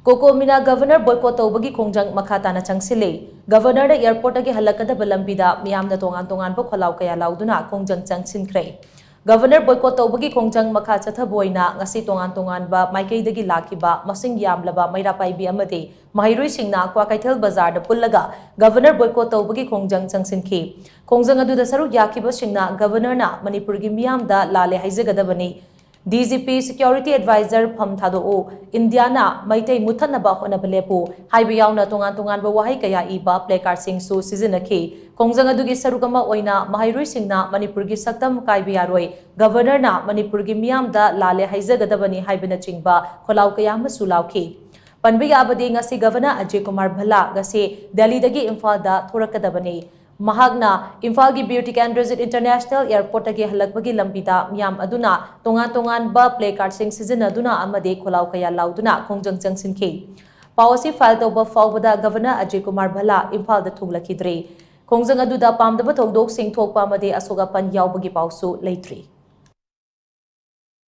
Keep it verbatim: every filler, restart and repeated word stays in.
ꯀꯣꯀꯣꯃꯤꯅ governor boycott ꯇꯧꯕꯒꯤ ꯈꯣꯡꯖꯪ ꯃꯈꯥ ꯇꯥꯅ ꯆꯪꯁꯤꯜꯂꯤ꯫ ꯒꯚꯔꯅꯔꯗ ꯑꯦꯌꯔꯄꯣꯔꯠꯇꯒꯤ ꯍꯜꯂꯛꯀꯗꯕ ꯂꯝꯕꯤꯗ ꯃꯤꯌꯥꯝꯅ ꯇꯣꯉꯥꯟ ꯇꯣꯉꯥꯟꯕ ꯈꯣꯜꯂꯥꯎ ꯀꯌꯥ ꯂꯥꯎꯗꯨꯅ ꯈꯣꯡꯖꯪ ꯆꯪꯁꯤꯟꯈ꯭ꯔꯦ꯫ ꯒꯚꯔꯅꯔ ꯕꯣꯏꯀꯣꯠ ꯇꯧꯕꯒꯤ ꯈꯣꯡꯖꯪ ꯃꯈꯥ ꯆꯠꯊꯕ ꯑꯣꯏꯅ ꯉꯁꯤ ꯇꯣꯉꯥꯟ ꯇꯣꯉꯥꯟꯕ ꯃꯥꯏꯀꯩꯗꯒꯤ ꯂꯥꯛꯈꯤꯕ ꯃꯁꯤꯡ ꯌꯥꯝꯂꯕ ꯃꯩꯔꯥ ꯄꯥꯏꯕꯤ ꯑꯃꯗꯤ ꯃꯍꯩꯔꯣꯏꯁꯤꯡꯅ ꯀ꯭ꯋꯥꯀꯩꯊꯦꯜ ꯕꯖꯥꯔꯗ ꯄꯨꯜꯂꯒ ꯒꯚꯔꯅꯔ ꯕꯣꯏꯀꯣꯠ ꯇꯧꯕꯒꯤ ꯈꯣꯡꯖꯪ ꯆꯪꯁꯤꯟꯈꯤ꯫ ꯈꯣꯡꯖꯪ ꯑꯗꯨꯗ ꯁꯔꯨꯛ ꯌꯥꯈꯤꯕꯁꯤꯡꯅ ꯒꯚꯔꯅꯔꯅ ꯃꯅꯤꯄꯨꯔꯒꯤ ꯃꯤꯌꯥꯝꯗ ꯂꯥꯜꯂꯦ ꯍꯥꯏꯖꯒꯗꯕꯅꯤ, D G P security adviser ꯐꯝ ꯊꯥꯗꯣꯛꯎ, ꯏꯟꯗꯤꯌꯥꯅ ꯃꯩꯇꯩ ꯃꯨꯠꯊꯠꯅꯕ ꯍꯣꯠꯅꯕ ꯂꯦꯞꯄꯨ ꯍꯥꯏꯕ ꯌꯥꯎꯅ ꯇꯣꯉꯥꯟ ꯇꯣꯉꯥꯟꯕ ꯋꯥꯍꯩ ꯀꯌꯥ ꯏꯕ ꯄ꯭ꯂꯦꯀꯥꯔꯗꯁꯤꯡꯁꯨ ꯁꯤꯖꯤꯟꯅꯈꯤ꯫ ꯈꯣꯡꯖꯪ ꯑꯗꯨꯒꯤ ꯁꯔꯨꯛ ꯑꯃ ꯑꯣꯏꯅ ꯃꯍꯩꯔꯣꯏꯁꯤꯡꯅ ꯃꯅꯤꯄꯨꯔꯒꯤ ꯁꯛꯇꯝ ꯀꯥꯏꯕ ꯌꯥꯔꯣꯏ, ꯒꯚꯔꯅꯔꯅ ꯃꯅꯤꯄꯨꯔꯒꯤ ꯃꯤꯌꯥꯝꯗ ꯂꯥꯜꯂꯦ ꯍꯥꯏꯖꯒꯗꯕꯅꯤ ꯍꯥꯏꯕꯅꯆꯤꯡꯕ ꯈꯣꯜꯂꯥꯎ ꯀꯌꯥ ꯑꯃꯁꯨ ꯂꯥꯎꯈꯤ꯫ ꯄꯟꯕ ꯌꯥꯕꯗꯤ ꯉꯁꯤ ꯒꯚꯔꯅꯔ ꯑꯖꯌ ꯀꯨꯃꯥꯔ ꯚꯜꯂꯥ ꯉꯁꯤ ꯗꯦꯜꯂꯤꯗꯒꯤ ꯏꯝꯐꯥꯜꯗ ꯊꯣꯔꯛꯀꯗꯕꯅꯤ꯫ ꯃꯍꯥꯛꯅ ꯏꯝꯐꯥꯜꯒꯤ ꯕꯤꯔ ꯇꯤꯀꯦꯟꯗ꯭ꯔꯖꯤꯠ ꯏꯟꯇꯔꯅꯦꯁꯅꯦꯜ ꯑꯦꯌꯔꯄꯣꯔꯠꯇꯒꯤ ꯍꯜꯂꯛꯄꯒꯤ ꯂꯝꯕꯤꯗ ꯃꯤꯌꯥꯝ ꯑꯗꯨꯅ ꯇꯣꯉꯥꯟ ꯇꯣꯉꯥꯟꯕ ꯄ꯭ꯂꯦꯀꯥꯔꯗꯁꯤꯡ ꯁꯤꯖꯤꯟꯅꯗꯨꯅ ꯑꯃꯗꯤ ꯈꯣꯜꯂꯥꯎ ꯀꯌꯥ ꯂꯥꯎꯗꯨꯅ ꯈꯣꯡꯖꯪ ꯆꯪꯁꯤꯟꯈꯤ꯫ ꯄꯥꯎ ꯑꯁꯤ ꯐꯥꯏꯜ ꯇꯧꯕ ꯐꯥꯎꯕꯗ ꯒꯚꯔꯅꯔ ꯑꯖꯌ ꯀꯨꯃꯥꯔ ꯚꯜꯂꯥ ꯏꯝꯐꯥꯜꯗ ꯊꯨꯡꯂꯈꯤꯗ꯭ꯔꯤ꯫ ꯈꯣꯡꯖꯪ ꯑꯗꯨꯗ ꯄꯥꯝꯗꯕ ꯊꯧꯗꯣꯛꯁꯤꯡ ꯊꯣꯛꯄ ꯑꯃꯗꯤ ꯑꯁꯣꯛ ꯑꯄꯟ ꯌꯥꯎꯕꯒꯤ ꯄꯥꯎꯁꯨ ꯂꯩꯇ꯭ꯔꯤ꯫